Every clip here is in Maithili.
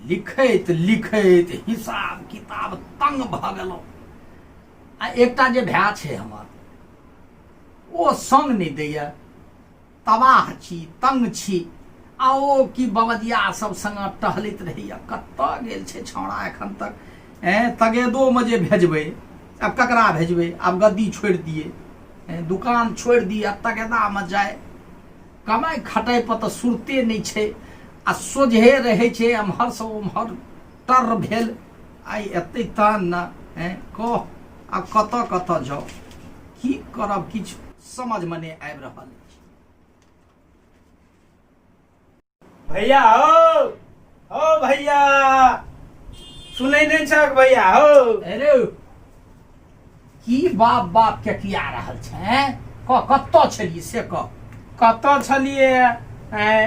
लिखैत लिखैत हिसाब किताब तंग भऽ गेलहुँ आ एकटा जे भाय छै हमर ओ संग नहि दैए तबाह छी तंग छी आ ओ की बबदिया सब संग टहलैत रहैया कतऽ गेल छै छौड़ा एखन तक एँ तगेदोमे जे भेजबै आब ककरा भेजबै आब गद्दी छोड़ि दियै एँ दुकान छोड़ि दियै आ तगेदामे जाय कमाइ खटाइ पर तऽ सुरते नहि छै आ सोझे रहै छै एम्हरसँ ओम्हर टर भेल आइ एतै तहन ने एँ कह आब कतऽ कतऽ जाउ की करब किछु समझमे नहि आबि रहल अछि। भैया हो हो भैया सुनै नहि छक भैया हो अरे की बाप बाप के किया रहल छै हैं? कह कतऽ छलियै से कह कतऽ छलियै आँय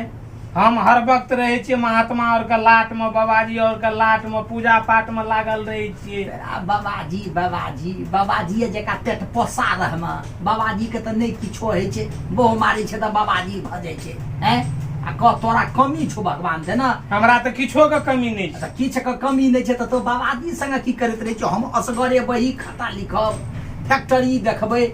हम हर वक्त रहै छियै महात्मा और के लाट में बाबाजी और के लाट में पूजा पाठ में लागल रहै छियै तोरा बाबाजी बाबाजी बाबाजी जकाँ पेट पोसा रहमा बाबाजी के तऽ नहि किछो होइ छै बोह मारै छै तऽ बाबाजी भऽ जाइ छै हैं आ कह तोरा कमी छौ भगवान देना हमरा तऽ किछो के कमी नहि छै तऽ किछु के कमी नहि छै तऽ तो बाबाजी संगे की करैत रहै छौ हम असगरे बही खाता लिखब फैक्ट्री देखबै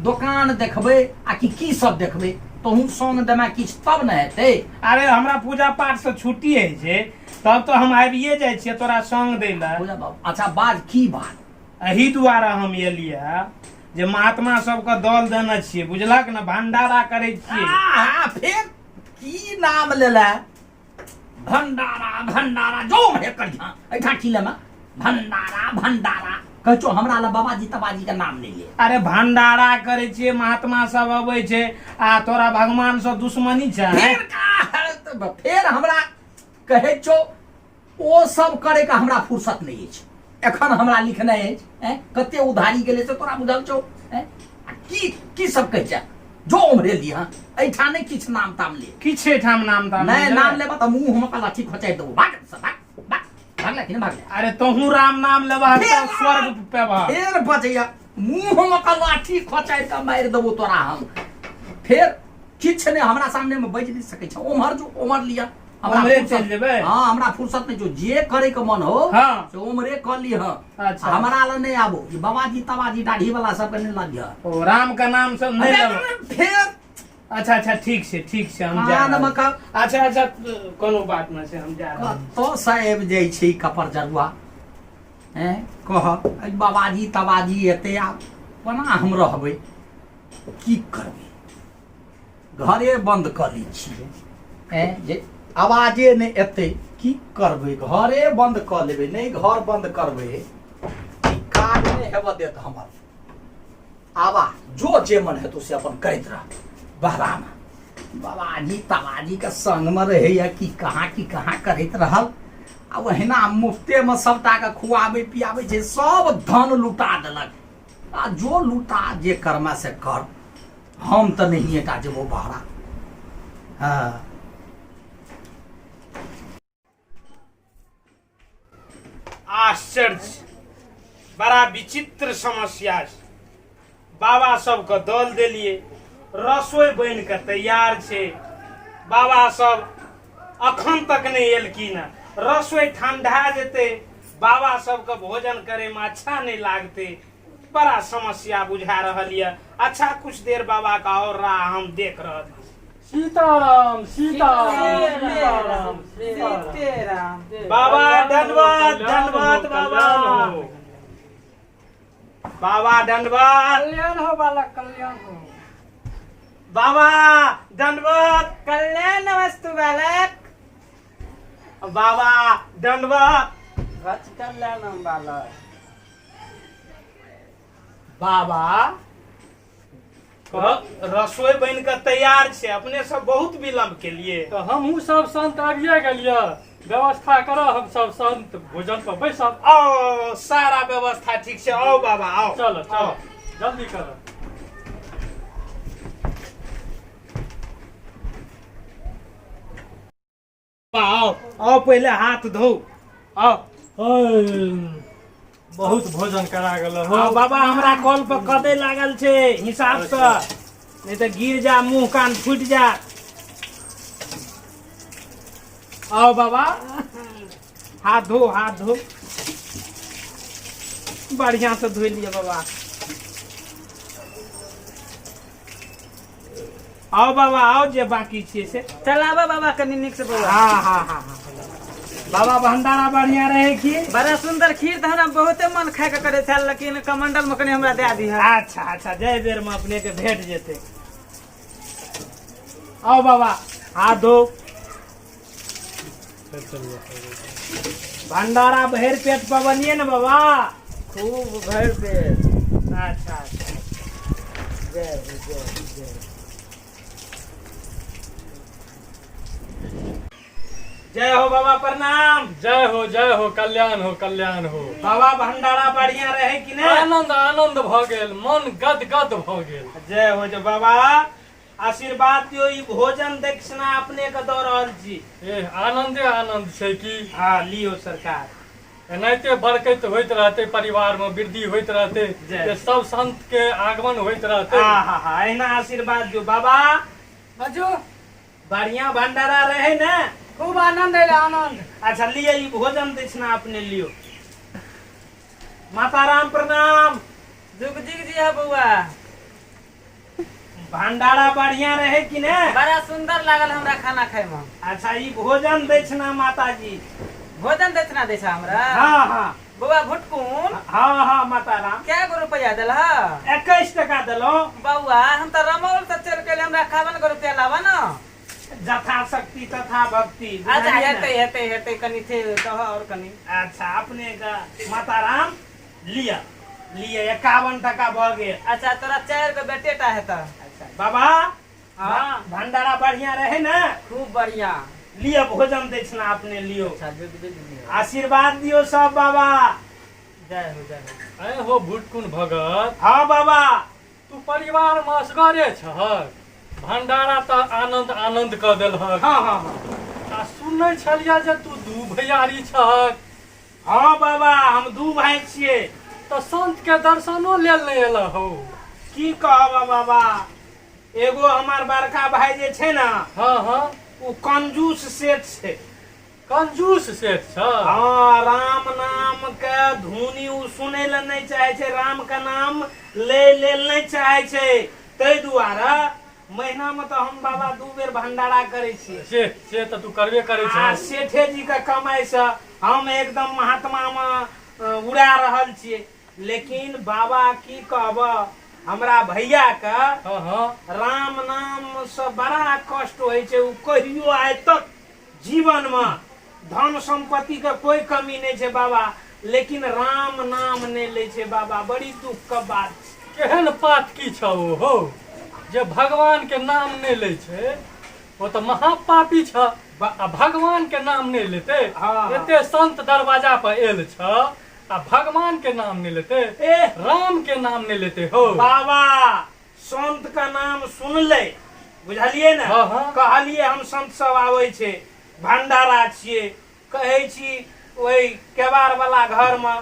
दोकान देखबै आ कि की सब देखबै तोहूँ संग देना किछु तब ने हेतै अरे हमरा पूजा पाठ से छुट्टी होइ छै तब तऽ हम आबिये जाइ छियै तोरा संग दै लए पूजा बाबा अच्छा बाज की बात एहि दुआरे हम एलियै जे महात्मा सबके दल देने छियै बुझलक ने भंडारा करै छियै आहा फेर की नाम लेला भंडारा भंडारा जो हे करिया एहिठाम की लेमा भंडारा भंडारा कहै छौ हमरा लए बाबाजी तबाजी के नाम नहि ले अरे भंडारा करै छियै महात्मा सब अबै छै आ तोरा भगवान से दुश्मनी छै फेर का फेर हमरा कहै छौ ओ सब करे के हमरा फुर्सत नहीं अछि एखन हमरा लिखनाइ अछि ऐं कते उधारी गेलै से तोरा बुझल छौ ऐं आ की की सब कहै छै जो उम्हरे लिह एहिठाम नहि किछु नाम ताम ले किछु एहिठाम नाम ताम नहि नाम लेबह तऽ मुँह हम लाठी खोचाइ देबो भाग एतऽ सँ, भाग भाग भागले कि नहि भागले अरे तोहू राम नाम लेबह तऽ स्वर्ग पेबह फेर बजैया मुँह हम लाठी खोचाइ कऽ मारि देबो तोरा हम फेर किछु नहि हमरा सामने में बाजि नहि सकै छै ओम्हर जो ओम्हर लिअ हमरा ओम्हरे फुर्सत- चलि जेबै? हाँ हमरा फुर्सत नहि छौ जे करे के मन हो हाँ। से ओम्हरे कऽ लिह अच्छा। हमरा लग नहि आबो ई बाबाजी तबाजी दाढ़ी वाला सबके नहि लगिह ओ राम के नाम सब नहि लेबह फेर अच्छा अच्छा ठीक छै ठीक छै हम जा कान रहल मे छी। का अच्छा अच्छा कोनो बात नहि छै हम जा रहल छी। कतऽ से आबि जाइ छै ई कपर जरुआ हैं कह एहि बाबाजी तबाजी एतै आब कोना हम रहबै की करबै घरे बन्द कऽ लै छियै ऐं जे आवाजे नहि एतै की करबै घरे बन्द कऽ लेबै नहि घर बन्द करबै ई काज नहि हेबऽ देत हमर आबा जो जे मन हेतौ से अपन करैत रह बहरामे बाबाजी तबाजीके संगमे रहैए की कहाँ की कहाँ करैत रहल आ ओहिना मुफ्तेमे सभटाके खुआबै पियाबै छै सब धन लुटा देलक आ जो लुटा जे करमे से कर हम तऽ नहिए टा जेबो बहरा हँ आश्चर्य बड़ा विचित्र समस्या छै बाबा सबके दल देलियै रसोई बनि कऽ तैयार छै बाबा सब अखन तक नहि एलखिन हँ रसोई ठंडा जेतै बाबा सबके भोजन करैमे अच्छा नहि लागतै बड़ा समस्या बुझा रहल यऽ अच्छा कुछ देर बाबा का और राह हम देख रहल छी सीताराम सीताराम सीताराम सीताराम बाबा धन्यवाद धन्यवाद बाबा बाबा धन्यवाद कल्याण हो बालक कल्याण हो बाबा धन्यवाद कल्याण वस्तु बालक बाबा धन्यवाद गच कल्याणम बालक बाबा रसोई बन के तैयार छै अपने सब बहुत विलंब के लिए तऽ हमहूँ सब संत आबिये गेलियै व्यवस्था करऽ हम सब संत भोजन पर बैसब आओ सारा व्यवस्था ठीक छै आओ बाबा आओ चलो चलो जल्दी करऽ आओ आओ पहिले हाथ धो आओ बहुत भोजन करा गेल हो आओ बाबा हमरा कल पर कदे लागल छै हिसाब से नहीं तऽ गिर जा मुंह कान फूटि जा आओ बाबा हाथ धो, हाथ धो, बढ़िया से धोइ लिअ बाबा। आओ बाबा आओ, जे बाकी छियै से। चलाबा बाबा कनि नीक से बौआ। हाँ हाँ हाँ हाँ बाबा, भंडारा बढ़िया रहे की? बड़ा सुंदर खीर तऽ हमरा बहुते मन खाय के करे छल, लेकिन कमंडल में कनि हमरा दए दिह। अच्छा अच्छा, जय बेर में अपने के भेट जेते। आओ बाबा, हाथ धो। भंडारा भरि पेट पवनिए ने बाबा? खूब भरि पेट। अच्छा अच्छा। जय हो, जय हो, जय हो। जय हो बाबा, प्रणाम। जय हो, जय हो, कल्याण हो, कल्याण हो। बाबा, भंडारा बढ़िया रहे कि नहीं? आनंद आनंद भऽ गेल, मन गदगद भऽ गेल। जय हो जो बाबा, आशीर्वाद दियो, ई भोजन दक्षिणा अपने के दऽ रहल छी। ए, आनंदे आनंद छै की। हाँ, लियो सरकार। एनाहिते बरकत होइत रहतै, परिवार में वृद्धि होइत रहतै। जय। जे सब संत के आगमन होइत रहतै। हाँ हाँ हाँ, एहिना आशीर्वाद दियो बाबा। बाजू। बढ़िया भंडारा रहे ने? खूब आनंद एलै, आनंद। अच्छा लिये, ई भोजन दक्षिणा अपने लियो। माता राम प्रणाम। जुग जुग जी है बौआ। भंडारा बढ़िया रहे कि ने? बड़ा सुंदर लागल हमरा खाना खाय में। अच्छा, ई भोजन दक्षिणा माता जी। भोजन दक्षिणा दै छ हमरा? हाँ हाँ। बौआ भुटकुन। हाँ हाँ माता राम। कै गो रुपया देलह? 21 टका देलहुँ। बौआ, हम तऽ रमौल से चलि के हमरा 51 गो रुपया लाबऽ न। जथा शक्ति तथा भक्ति। अच्छा। बुझलियै ने? हेतै हेतै हेतै, कनि थे दह और कनि। अच्छा, अपने के माता राम, लिअ लिअ, 51 टका भऽ गेल। अच्छा, तोरा 4 गो बेटे टा हेतह। अच्छा बाबा। हाँ। भंडारा बढ़िया रहे ने? खूब बढ़िया। लिअ, भोजन दक्षिणा अपने लियो। अच्छा, जुग जुग जियह। आशीर्वाद दियो सब बाबा। जय हो, जय हो। ऐ हो भुटकुन भगत। हाँ बाबा। तू परिवार में असगरे छहक, भंडारा तऽ आनंद आनंद कऽ देलहक। हाँ हाँ हाँ। आ सुनै छलियै जे तू दू भैयारी छहक। हाँ बाबा, हम दू भाई छियै। तऽ संत के दर्शनो लेल नहि एलह हौ? की कहब बाबा, एगो हमार बड़का भाई जे छै ने, हाँ हाँ। ओ कंजूस सेठ छै। कंजूस सेठ छ? हाँ, राम नाम के धुनी उ सुनै लए नहि चाहे छै, राम के नाम ले लेल नहि चाहे छै। ताहि दुआरे महीना में तऽ हम बाबा 2 बेर भंडारा करै छियै। से तऽ तू करबे करै आ छ। सेठे जी के कमाई से हम एकदम महात्मा में उड़ा रहल छियै, लेकिन बाबा की कहब, हमरा भैया के हाँ हाँ। राम नाम से बड़ा कष्ट होइ छै। ओ कहियो आइ तक जीवन में धन संपत्ति के कोई कमी नहीं छै बाबा, लेकिन राम नाम नहीं लै छै बाबा, बड़ी दुख के बात छै। केहन पातकी छ ओ हो जे भगवान के नाम नहि लै छै? ओ तऽ महापापी छ। आ भगवान के नाम नहि लेतै? हाँ। एते संत दरवाजा पर एल छ आ भगवान के नाम नहि लेतै? ए। राम के नाम नहि लेतै हो? बाबा, संत का नाम सुनलै, बुझलियै ने? हाँ, हाँ। कहलियै हम संत सब आबै छै, भंडारा छियै, कहै छी ओहि केबाड़ वाला घर मे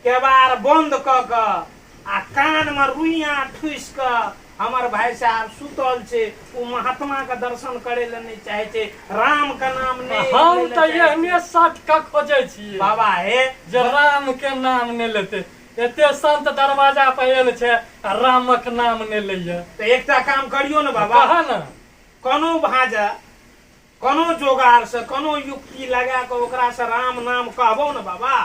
केबाड़ बंद कऽ कऽ आ कान मे रुइया ठुसि कऽ हमर भाई साहब सुतल छै। ओ महात्मा के दर्शन करे लए नहि चाहे छै, राम के नाम नहि हम लै लए तऽ चाहै छै। एहने सट के खोजै छियै बाबा हे। जे राम के नाम नहि लेतै। एते संत दरवाजा पर एल छै आ रामक नाम नहि लैया। तऽ एकटा काम करियौ ने बाबा। कह ने। कोनो भाजा, कोनो जोगार से, कोनो युक्ति लगा कऽ ओकरा से राम नाम कहबो ने बाबा।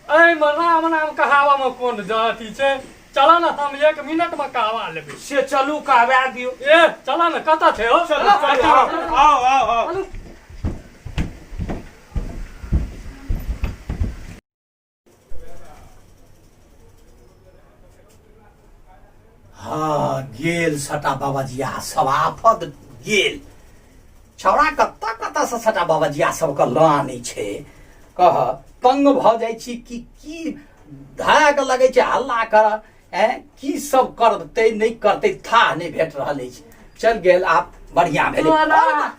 एहिमे राम नाम कहावा में कोन अथी छै? चल ने, हम 1 मिनट में कहवा लेबै। से चलू, कहबा दियौ। ए, चल ने, कतऽ छै हो? चलू चलू, आउ आउ आउ आउ। हाँ, गेल सटा बाबाजिया सब, आफत गेल। छौड़ा कतऽ कतऽ से सटा बाबाजिया सबके लऽ आनै छै। कह, तंग भऽ जाइ छी कि की धरा कऽ लगै छै हल्ला कर। ऐं, की सब करतै नहि करतै थाह नहि भेट रहल अछि। चल गेल आब, बढ़िया भेलै। तोरा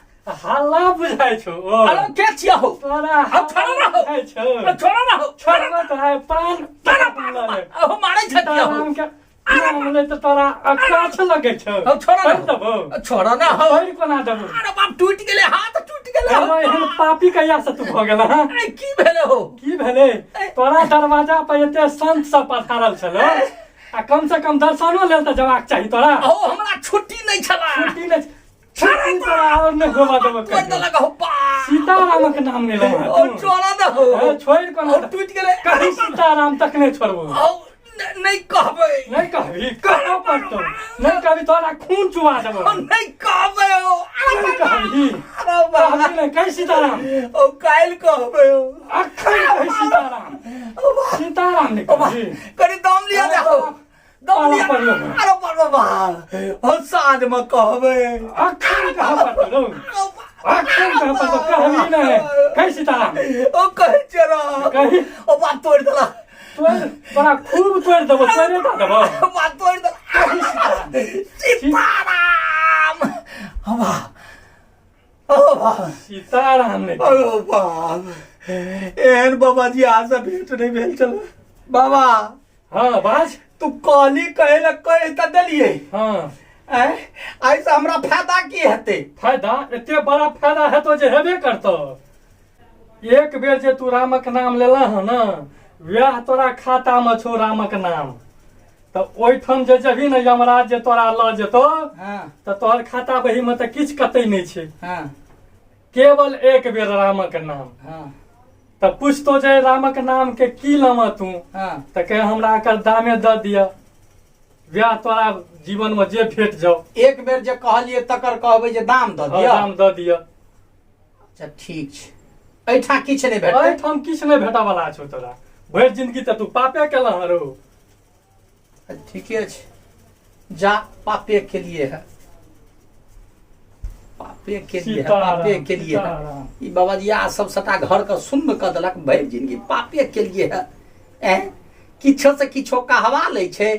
हल्ला बुझाइ छौ ओ? अरे, के छियै हौ? तोरा अब छोड़ो ना हौ। बुझाइ छौ? अरे छोड़ो ना हौ, छोड़ो। छोड़ो तो है पान। तोरा पान अहो मारै छथिन हौ। सीताराम के नाम ले तऽ तोरा अकाछ लगै छौ। हौ, छोड़ऽ ने। छोड़ि देबौ। छोड़ऽ ने हौ। छोड़ि कोना देबौ? अरे बाप, टूटि गेलै, हाथ टूटि गेलै। अरे एहन पापी कहिया से तू भऽ गेल हँ? अरे, की भेलै हौ? की भेलै? तोरा दरवाजा पर एते संत सब पधारल छलो आ कम से कम दर्शनो लेल तऽ जबाक चाही तोरा। हौ, हमरा छुट्टी नहि छला। छुट्टी नहि, छुट्टी तोरा आओर नहि होबऽ देबो तोड़ि कहियो। देलक हौ बा। सीतारामक नाम नहि लेबह ओ तू। छोड़ऽ ने हौ। हँ, छोड़ि कोना ओ टूटि गेलै। कहीं सीताराम तक नहि छोड़बो। हौ, नहि कहबै। नहि कहबी? कहऽ पड़तौ। नहि कहबी तोरा खून चुआ देबो। ओ नहि कहबै हौ। नहि कहबी? अरे बा। कहबी नहि? कही सीताराम। ओ काल्हि कहबै हौ। अखन कही सीताराम। ओ बा। सीताराम नहि ओ बा। कहबी? कनि दम लिअ ने हौ, दम लिअ। पड़ियौ। अरे बाप रे बा, हो साँझ मे कहबै। अखन कहऽ पड़तौ रौ, अखन कहऽ पड़तौ। कहबी नहि? कही सीताराम। ओ कहै छियै रौ। कही। ओ बात तोड़ि देलक। तोड़ि तोरा खूब तोड़ि देबो, तोड़े टा देबो। बात तोड़ि देलक। सीताराम। ओ बा, ओ बा। सीताराम नहि? अरे बाप, एहन बाबाजी अहाँ से भेंट नहि भेल छल बाबा। हाँ, बाज। तू कहली कहे ला, कह तऽ देलियै। हाँ। आँय, एहिसँ हमरा फायदा की हेतै? फायदा एते बड़ा फायदा हेतो जे हेबे करतो। एक बेर जे तू रामक नाम लेला हँ ने, वएह तोरा खाता में छौ रामक नाम। तऽ ओहिठाम जे जबही ने यमराज जे तोरा लऽ जेतो तऽ तोहर खाता बही में तऽ किछु कतै नहि छै। केवल एक बेर रामक नाम। तऽ पूछतो जे रामक नाम के की लेबह तू? तऽ कहे हमरा एकर दामे दऽ दिअ, वएह तोरा जीवन में जे भेट जाओ। एक बेर जे कहलियै तकर कहबै जे दाम दऽ दिअ? दाम दऽ दिअ। अच्छा, ठीक छै। एहिठाम किछु नहि भेटतै? एहिठाम किछु नहि भेटऽ वाला छौ तोरा। भरि जिंदगी तऽ तू पापे केलह हँ रौ। ठीके छै, जा, पापे के लिए है, पापे के लिए है, पापे के लिए है। ई बाबाजी आ सब सटा घर के सुन्न कऽ देलक। भरि जिंदगी पापे के लिए है। ऐं, किछो से किछो कहवा लै छै।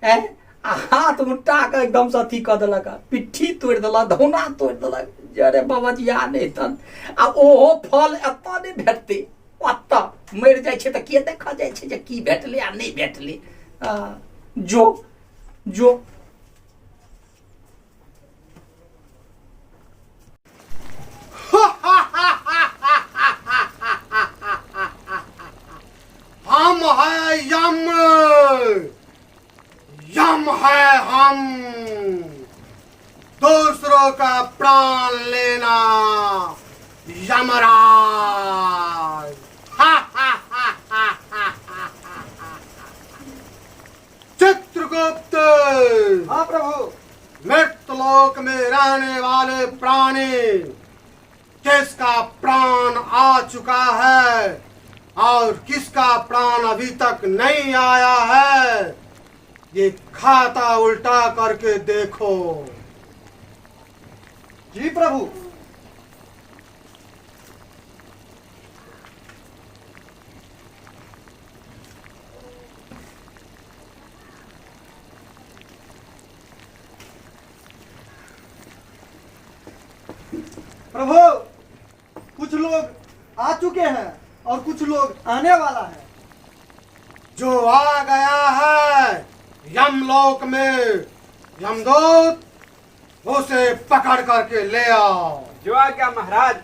ऐं, आ हाथ उल्टा कऽ एकदम से अथी कऽ देलक, पिट्ठी तोड़ि देलक, धौना तोड़ि देलक। जे अरे बाबाजी आ नहि तन आ ओहो फल एतऽ नहि भेटतै। ओतऽ मरि जाइ छै तऽ के देखऽ जाइ छै जे की भेटलै आ नहि भेटलै? आ, जो जो। हम है यम, यम है हम। दूसरों का प्राण लेना यमराज। चित्रगुप्त। हाँ प्रभु। मृत लोक में रहने वाले प्राणी, किसका प्राण आ चुका है और किसका प्राण अभी तक नहीं आया है, ये खाता उल्टा करके देखो। जी प्रभु। प्रभु, कुछ लोग आ चुके हैं और कुछ लोग आने वाला है। जो आ गया है यमलोक में, यमदूत उसे पकड़ करके ले आओ। जो आ गया महाराज।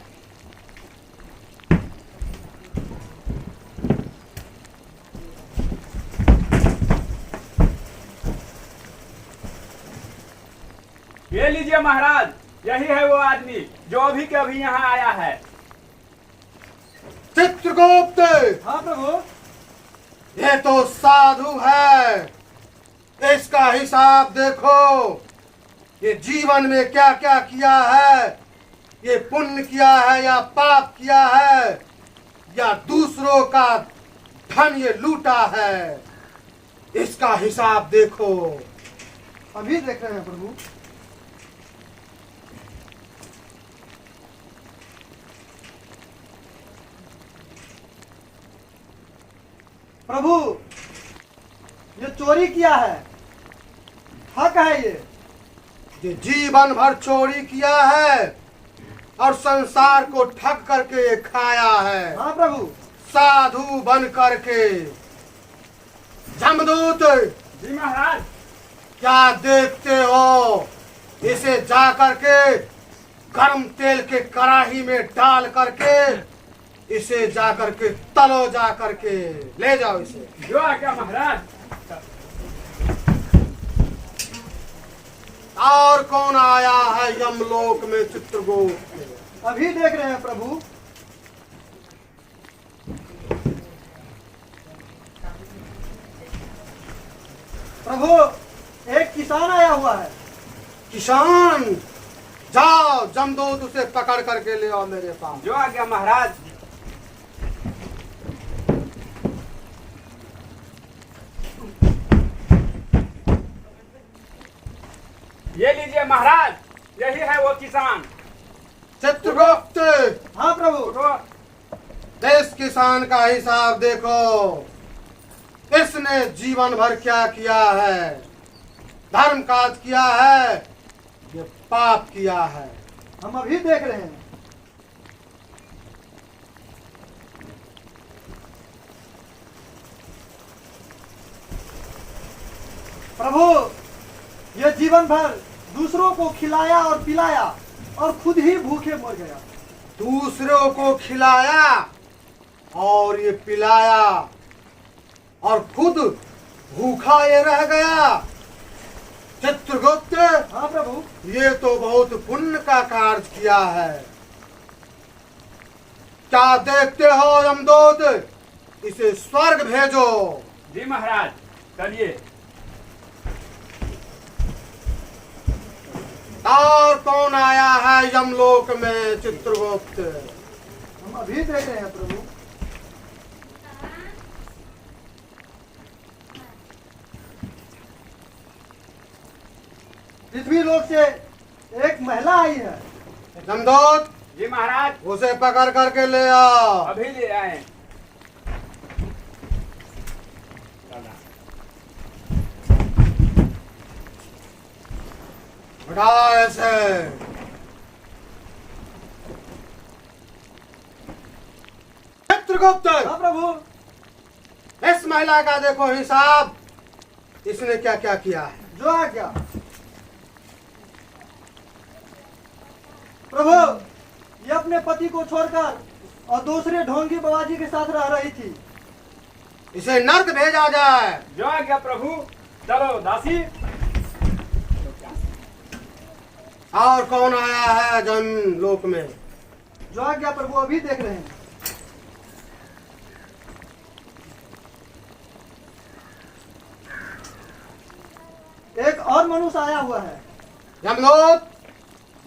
ये लीजिए महाराज, यही है वो आदमी जो अभी के अभी यहाँ आया है। चित्रगुप्त। हाँ प्रभु। ये तो साधु है, इसका हिसाब देखो, ये जीवन में क्या क्या किया है, ये पुण्य किया है या पाप किया है या दूसरों का धन ये लूटा है, इसका हिसाब देखो। अभी देख रहे हैं प्रभु। प्रभु, ये चोरी किया है, हक है ये। ये जीवन भर चोरी किया है और संसार को ठग करके ये खाया है। हाँ प्रभु। साधु बन करके। जमदूत। जी महाराज। क्या देखते हो? इसे जा करके गर्म तेल के कड़ाही में डाल करके इसे जा करके तलो, जा करके ले जाओ इसे। जो आज्ञा महाराज। और कौन आया है यमलोक में चित्रगुप्त? अभी देख रहे हैं प्रभु। प्रभु एक किसान आया हुआ है। किसान, जाओ जमदूत उसे पकड़ करके ले आओ मेरे पास। जो आज्ञा महाराज। ये लीजिए महाराज, यही है वो किसान। चित्रगुप्त। हाँ प्रभु। उठो। इस किसान का हिसाब देखो, इसने जीवन भर क्या किया है? धर्म काज किया है, ये पाप किया है। हम अभी देख रहे हैं। प्रभु ये जीवन भर दूसरों को खिलाया और पिलाया और खुद ही भूखे मर गया। दूसरों को खिलाया और ये पिलाया और खुद भूखा ये रह गया। चित्रगुप्त। हाँ प्रभु। ये तो बहुत पुण्य का कार्य किया है। क्या देखते हो यमदूत, इसे स्वर्ग भेजो। जी महाराज, चलिए। और कौन आया है यमलोक में चित्रगुप्त? हम अभी देख रहे हैं प्रभु। पृथ्वी लोक से एक महिला आई है। यमदूत। जी महाराज। उसे पकड़ करके ले आओ। अभी ले आए। उठाओ ऐसे। चित्रगुप्त। हाँ प्रभु। इस महिला का देखो हिसाब, इसने क्या क्या किया है। जो आ गया प्रभु, ये अपने पति को छोड़कर और दूसरे ढोंगी बाबाजी के साथ रह रही थी। इसे नर्क भेजा जाए। जो आ गया प्रभु। चलो दासी। और कौन आया है जन लोक में? जो आ गया प्रभु, अभी देख रहे हैं। एक और मनुष्य आया हुआ है। यमदूत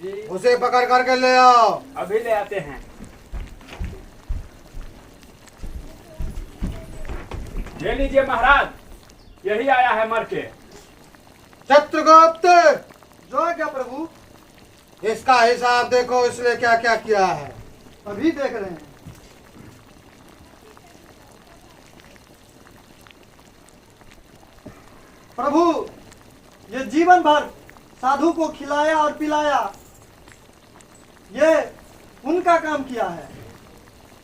जी। उसे पकड़ करके ले आओ। अभी ले आते हैं। ये लीजिए महाराज, यही आया है मर के। चित्रगुप्त। जो आ गया प्रभु। इसका हिसाब देखो, इसने क्या क्या किया है। अभी देख रहे हैं। प्रभु ये जीवन भर साधु को खिलाया और पिलाया, ये उनका काम किया है।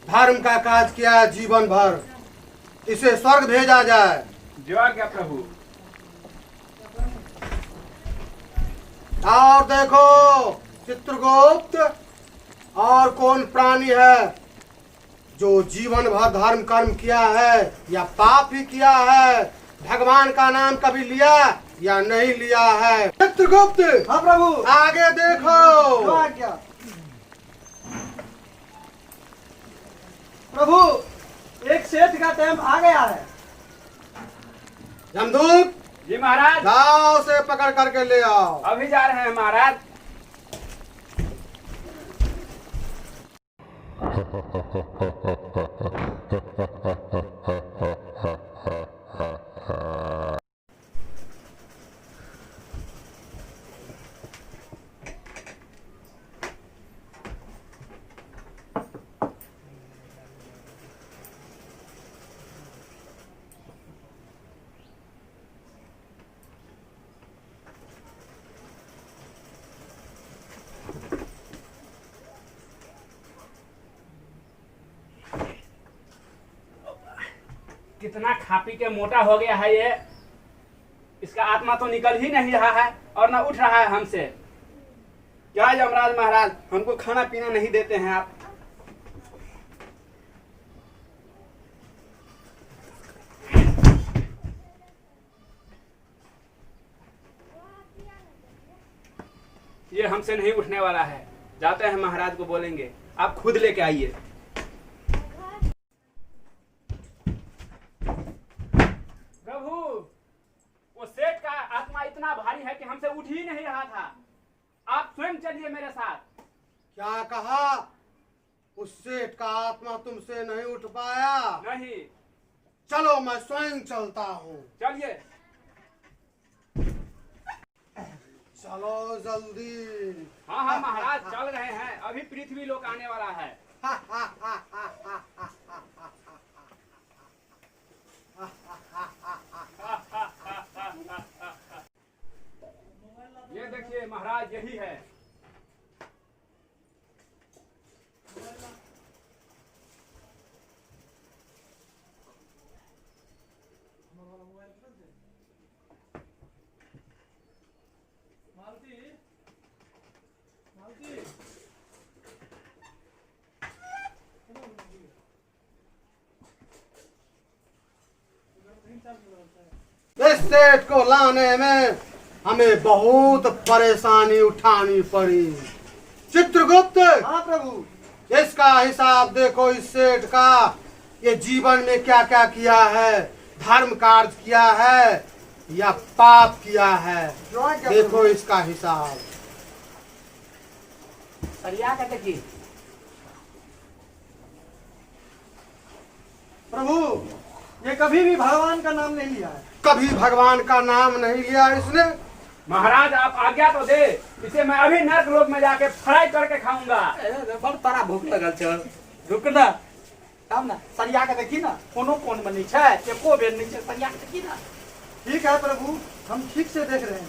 धर्म का काज किया है जीवन भर, इसे स्वर्ग भेजा जाए। जो आ गया प्रभु। और देखो चित्रगुप्त, और कौन प्राणी है जो जीवन भर धर्म कर्म किया है या पाप ही किया है, भगवान का नाम कभी लिया या नहीं लिया है? चित्रगुप्त। हाँ प्रभु। आगे देखो। जो आ गया प्रभु, एक सेठ का टाइम आ गया है। यमदूत। जी महाराज। जाओ से पकड़ करके ले आओ। अभी जा रहे हैं महाराज। कितना खा पी के मोटा हो गया है ये। इसका आत्मा तो निकल ही नहीं रहा है और ना उठ रहा है हमसे। क्या यमराज महाराज, हमको खाना पीना नहीं देते हैं आप। ये हमसे नहीं उठने वाला है। जाते हैं महाराज को बोलेंगे, आप खुद लेके आइए। प्रभु, वो सेठ का आत्मा इतना भारी है कि हमसे उठ ही नहीं रहा था। आप स्वयं चलिए मेरे साथ। क्या कहा? उस सेठ का आत्मा तुमसे नहीं उठ पाया? नहीं। चलो मैं स्वयं चलता हूँ। चलिए। चलो जल्दी। हाँ हाँ महाराज, चल रहे हैं। अभी पृथ्वी लोक आने वाला है। ये देखिए महाराज, यही है। मालती, मालती, इस सेठ को लाने में हमें बहुत परेशानी उठानी पड़ी। चित्रगुप्त। हाँ प्रभु। इसका हिसाब देखो, इस सेठ का ये जीवन में क्या क्या किया है, धर्म कार्य किया है या पाप किया है। जो आज्ञा देखो प्रभु। इसका हिसाब। सरिया के देखी। प्रभु, ये कभी भी भगवान का नाम नहीं लिया है। कभी भगवान का नाम नहीं लिया इसने। महाराज, आप आज्ञा तो दे, इसे मैं अभी नर्क लोक में जाके फ्राई करके खाऊंगा। बड़ तारा भूख लगल छ। रुक ना, तब ना सरिया के देखी ना, कोनो कोन में नहीं छै, एको बेर नहीं छै। सरिया के देखी ना। ठीक है प्रभु, हम ठीक से देख रहे हैं।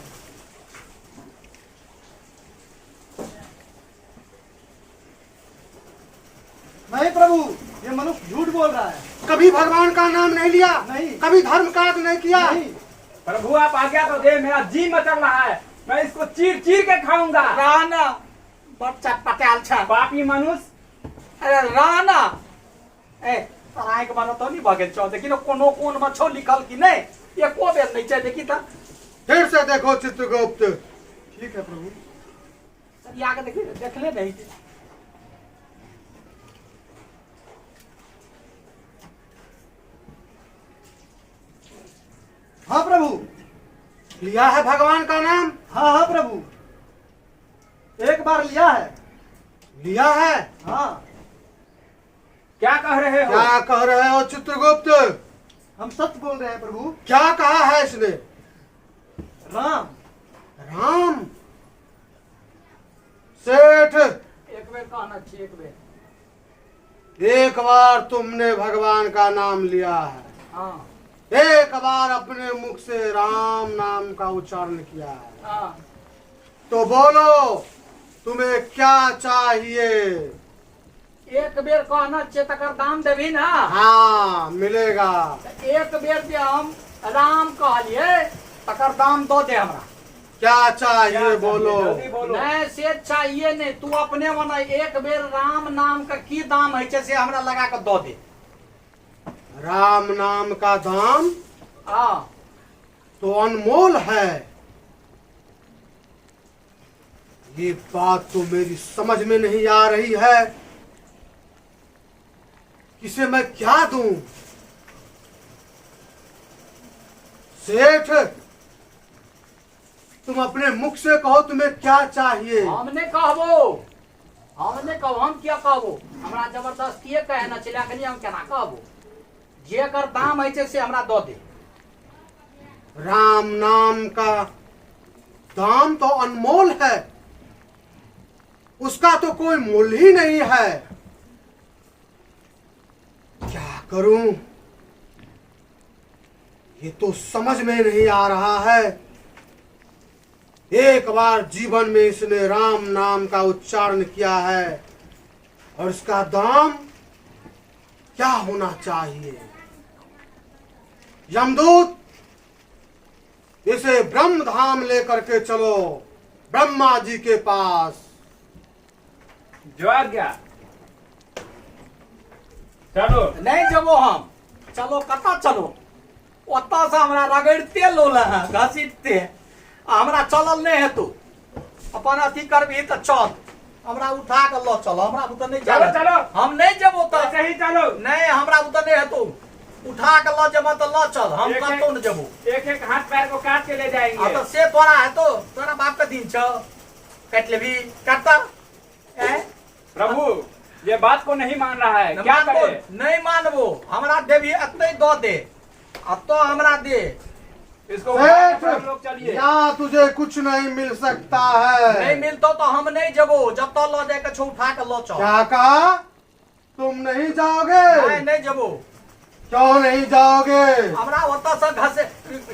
नहीं प्रभु, ये मनुष्य झूठ बोल रहा है। कभी भगवान का नाम नहीं लिया। नहीं। कभी धर्म कार्य नहीं किया। नहीं। प्रभु, आप आज्ञा तो दे, मेरा जी मचल रहा है, मैं इसको चीर चीर के खाऊंगा। राना बच्चा पटाल छ। पापी मनुष्य। अरे राना, ए तोरा आँखि बनो तो नहीं भऽ गेल छौ? देखी ने, कोनो कोन में छौ लिखल कि नहीं, एको बेर नहीं छै। देखी तऽ। फिर से देखो चित्रगुप्त। ठीक है प्रभु। सरिया के देखी, देखले नहीं। हाँ प्रभु। लिया है भगवान का नाम? हाँ हाँ प्रभु, एक बार लिया है। लिया है? हाँ। क्या कह रहे हो? क्या कह रहे हो चित्रगुप्त? हम सच बोल रहे हैं प्रभु। क्या कहा है इसने? राम। राम। सेठ, एक बेर कहना छी, एक बेर। एक बार तुमने भगवान का नाम लिया है। हाँ। एक बार अपने मुख से राम नाम का उच्चारण किया है। हाँ। तो बोलो तुम्हें क्या चाहिए? एक बेर कहना छे तकर दाम देबी ना? हाँ, मिलेगा। तऽ एक बेर जे हम राम कहलिए तकर दाम दऽ दे हमरा। क्या चाहिए? क्या बोलो। जल्दी बोलो। नहीं से चाहिए नहीं, तू अपने मने एक बेर राम नाम का की दाम है छै से हमरा लगा के दऽ दे। राम नाम का दाम? हाँ। तो अनमोल है। ये बात तो मेरी समझ में नहीं आ रही है, किसे मैं क्या दूं? सेठ, तुम अपने मुख से कहो तुम्हें क्या चाहिए। हम नहि कहबो, हम नहि कहबो। हम किया कहबो? हमरा जबरदस्तिये कहना छै, अखनी हम केना कहबो? जेकर दाम है छै से हमरा दऽ दे। राम नाम का दाम तो अनमोल है, उसका तो कोई मूल्य ही नहीं है। क्या करूं, ये तो समझ में नहीं आ रहा है। एक बार जीवन में इसने राम नाम का उच्चारण किया है और इसका दाम क्या होना चाहिए? यमदूत, इसे ब्रह्म धाम लेकर के चलो ब्रह्मा जी के पास। जो आज्ञा। चलो। नहीं जबो हम। चलो कतऽ चलो? ओतऽ से हमरा रगड़िते लोल है घसीटते, आ हमरा चलल नहीं हेतौ। अपन अथी करबही तऽ चल, हमरा उठा के लऽ चल, हमरा बुते नहीं चलो चल। चलो। हम नहीं जेबो तऽ। ऐसे ही चलो। नहीं, हमरा बुते नहीं हेतौ। उठा के लऽ जेबऽ तऽ लऽ चल, हम एक- कतौ नहीं जेबो। एक एक हाथ पैर को काट के ले आ जाएंगे। तऽ से तोरा हेतौ, तोरा बाप के दिन छौ, काटि लेबही, काटता ऐं? प्रभु ये बात को नहीं मान रहा है, क्या मानबो, करे? नहीं मानबो, हमरा देबही एतै दऽ दे, आ तो हमरा दे। इसको उठा के सेठ हम लोग चलिए। यहाँ तुझे कुछ नहीं मिल सकता है। नहीं मिलतो तो हम नहीं जेबो, जतऽ लऽ जाके छौ उठा के लऽ चल। क्या कहा? तुम नहीं जाओगे? नहीं, नहीं जेबो। क्यों नहीं जाओगे? हमरा ओतऽ से घसे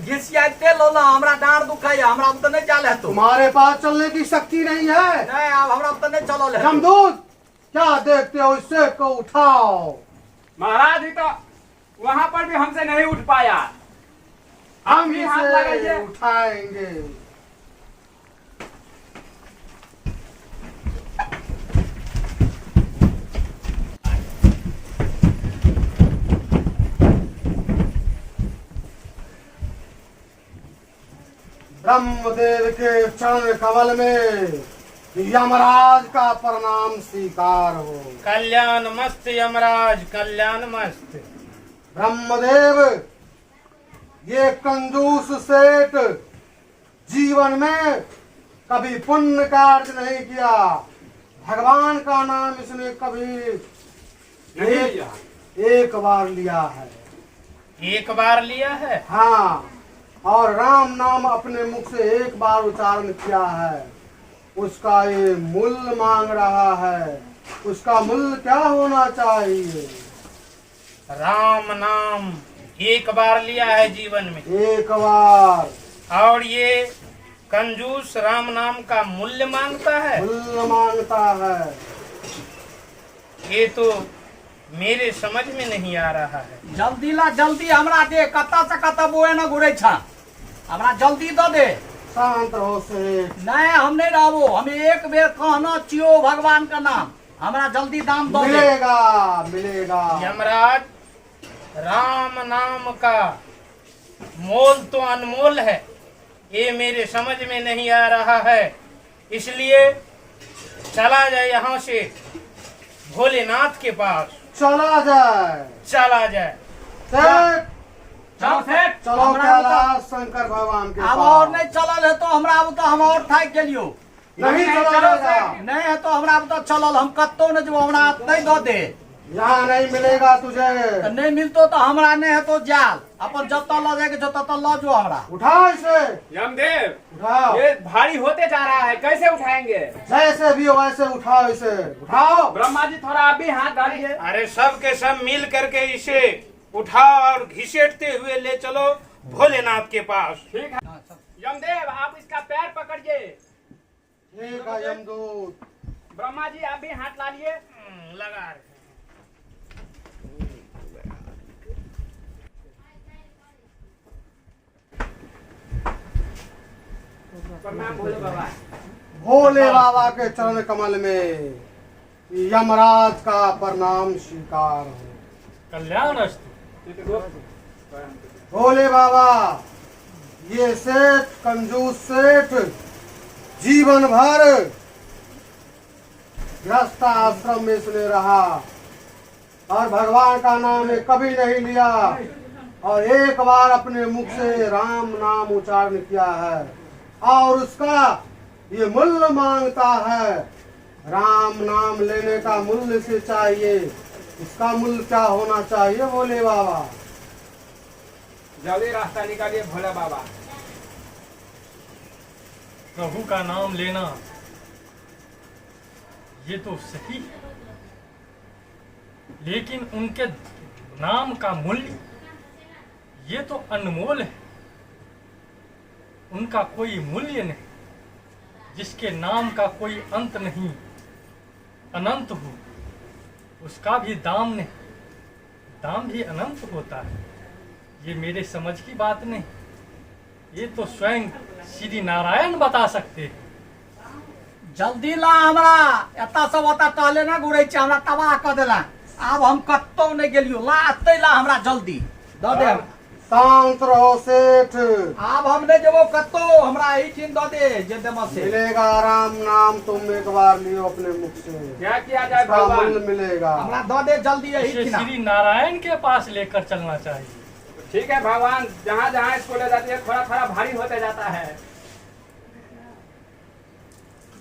घिसियाइते लौला, हमरा डाँड़ दुखाइया, हमरा ओतऽ नहीं जाल हेतौ। तुम्हारे पास चलने की शक्ति नहीं है। नहीं, आब हमरा ओतऽ नहीं चलल हेतौ। यमदूत क्या देखते हो, इस सेठ को उठाओ। महाराज ही तो वहां पर भी हमसे नहीं उठ पाया। हम भी हाथ इसे लगाइए। उठाएंगे। ब्रह्मदेव के चरण कमल में यमराज का प्रणाम स्वीकार हो। कल्याण मस्त यमराज, कल्याण मस्त। ब्रह्मदेव, ये कंजूस सेठ जीवन में कभी पुण्य कार्य नहीं किया, भगवान का नाम इसने कभी नहीं लिया। एक बार लिया है। एक बार लिया है? हाँ, और राम नाम अपने मुख से एक बार उच्चारण किया है, उसका ये मूल्य मांग रहा है। उसका मूल्य क्या होना चाहिए? राम नाम एक बार लिया है जीवन में, एक बार। और ये कंजूस राम नाम का मूल्य मांगता है? मूल्य मांगता है। ये तो मेरे समझ में नहीं आ रहा है। जल्दी ला, जल्दी हमरा दे, कतऽ से कतऽ बोए न घुरै छा, हमरा जल्दी दऽ दे। शांत रहो सेठ। नहीं, हम नहीं रहबो, हम एक बेर कहना छियो भगवान का नाम, हमरा जल्दी दाम दऽ दे। मिलेगा, मिलेगा। यमराज, राम नाम का मोल तो अनमोल है, ये मेरे समझ में नहीं आ रहा है, इसलिए चला जाए यहाँ से भोलेनाथ के पास। चला जाए, चला जाए। सेठ, चलो सेठ। चलो हमरा कैलाश शंकर भगवान के आब और पास। नहीं चलल है तो हमरा आब तो हम और थाकि गेलियो। नहीं नहीं, चला चलो जाएगा। सेठ। नहीं है तो हमरा आब तो चलल, हम कतौ नहीं जेबो, हमरा नहीं दऽ दे। यहाँ नहीं मिलेगा तुझे। तऽ नहीं मिलतो तो हमरा नहीं हेतौ जाल, अपन जतऽ लऽ जायके छौ ततऽ लऽ जो हमरा। उठा इसे। यमदेव, उठाओ। ये भारी होते जा रहा है, कैसे उठाएंगे? जैसे भी हो वैसे उठाओ इसे, उठाओ। ब्रह्मा जी थोड़ा आप भी हाथ डालिए। अरे सब के सब मिल करके इसे उठाओ और घिसेटते हुए ले चलो भोलेनाथ के पास। ठीक है यमदेव, आप इसका पैर पकड़िए। ठीक है यमदूत। ब्रह्मा जी आप भी हाथ लालिए। लगा रहे। प्रणाम भोले बाबा। भोले बाबा के चरण कमल में यमराज का प्रणाम स्वीकार हो। कल्याण अस्तु। भोले बाबा, ये सेठ कंजूस सेठ जीवन भर गृहस्थ आश्रम में इसने रहा और भगवान का नाम ये कभी नहीं लिया और एक बार अपने मुख से राम नाम उच्चारण किया है और उसका ये मूल्य मांगता है। राम नाम लेने का मूल्य से चाहिए, इसका मूल्य क्या होना चाहिए भोले बाबा? जल्दी रास्ता निकालिए भोले बाबा। प्रभु का नाम लेना ये तो सही है, लेकिन उनके नाम का मूल्य ये तो अनमोल है, उनका कोई मूल्य नहीं, जिसके नाम का कोई अंत नहीं, अनंत हो, उसका भी दाम नहीं, दाम भी अनंत होता है। ये मेरे समझ की बात नहीं, ये तो स्वयं श्री नारायण बता सकते हैं। जल्दी ला हमरा, एतऽ सब ओतऽ टहले ना घुरै छै, हमरा तबाह कऽ देला। आब हम कतौ नहि गेलियो, ला एतै ला हमरा जल्दी दऽ दे। शांत रहो सेठ। आब हम नहि जेबो कतौ, हमरा एहिठिन दऽ दे जे देबऽ से। मिलेगा राम नाम, तुम एक बार लियो अपने मुख से। क्या किया जाए इसका भगवान? मूल्य मिलेगा। हमरा दऽ दे जल्दी इसे एहिठिना। श्री नारायण के पास लेकर चलना चाहिए। ठीक है भगवान, जहाँ जहाँ इसको ले जाती है थोड़ा थोड़ा भारी होते जाता है।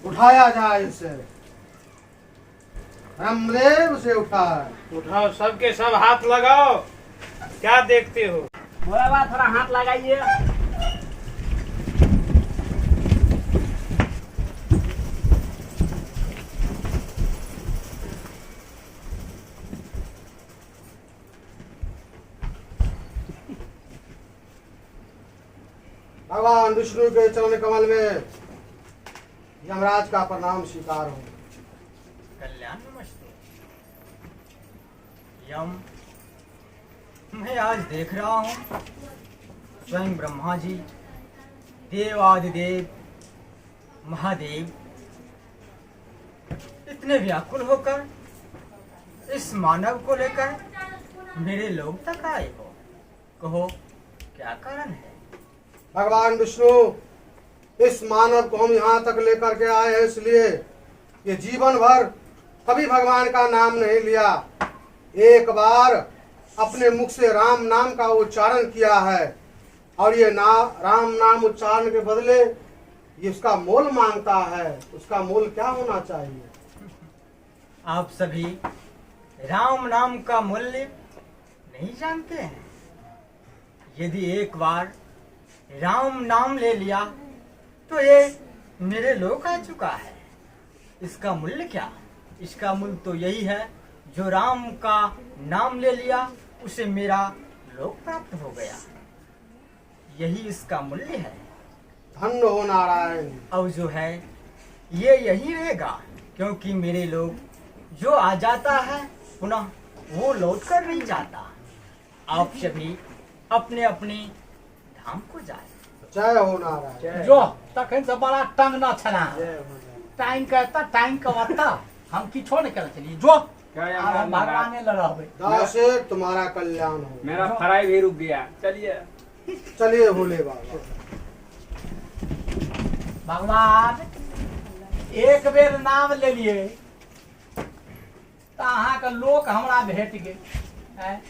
उठाया जाए इसे, ब्रह्मदेव से उठाए। उठाओ, सबके सब हाथ लगाओ, क्या देखते हो? भोला बाबा थोड़ा हाथ लगाइए। भगवान विष्णु के चरण कमल में यमराज का प्रणाम स्वीकार हो। कल्याण नमस्ते यम, मैं आज देख रहा हूँ स्वयं ब्रह्मा जी, देवादिदेव महादेव इतने व्याकुल होकर इस मानव को लेकर मेरे लोक तक आए हो। कहो क्या कारण है? भगवान विष्णु, इस मानव को हम यहाँ तक लेकर के आए हैं इसलिए ये जीवन भर कभी भगवान का नाम नहीं लिया। एक बार अपने मुख से राम नाम का उच्चारण किया है और ये ना राम नाम उच्चारण के बदले ये उसका मोल मांगता है। उसका मोल क्या होना चाहिए? आप सभी राम नाम का मूल्य नहीं जानते हैं। यदि एक बार राम नाम ले लिया तो ये मेरे लोक आ चुका है। इसका मूल्य क्या? इसका मूल्य तो यही है, जो राम का नाम ले लिया उसे मेरा लोक प्राप्त हो गया। यही इसका मूल्य है। धन्य हो नारायण। अब जो है ये यही रहेगा, क्योंकि मेरे लोग जो आ जाता है पुनः वो लौट कर नहीं जाता। आप सभी अपने अपने धाम को जाए। जय हो नारायण। जो तखन से बड़ा टंग न छला, टाइम के एतऽ टाइम के ओतऽ, हम किछो नहि करै छलियै। जो क्या आब हम भगवाने लग रहबै। दास सेठ तुम्हारा कल्याण हो। मेरा फराई भी रुक गया। चलिए चलिए भोले बाबा। भगवान एक बेर नाम लेलियै तऽ अहाँके लोक हमरा भेट गेल। आँय?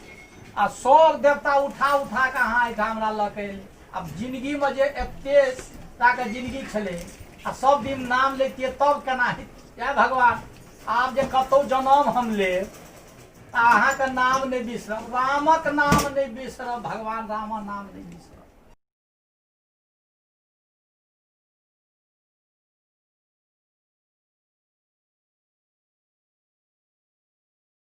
आ सब देवता उठा उठा कऽ अहाँ एहिठाम हमरा लऽ कऽ एलियै। आब जिंदगीमे जे एते टाके जिंदगी छलै आ सब दिन नाम लैतियै तब केना हेतै? जय भगवान, आब जे कतहु जनम हम लेब तऽ अहाँके नाम नहि बिसरब, रामक नाम नहि बिसरब, भगवान रामक नाम नहि बिसरब।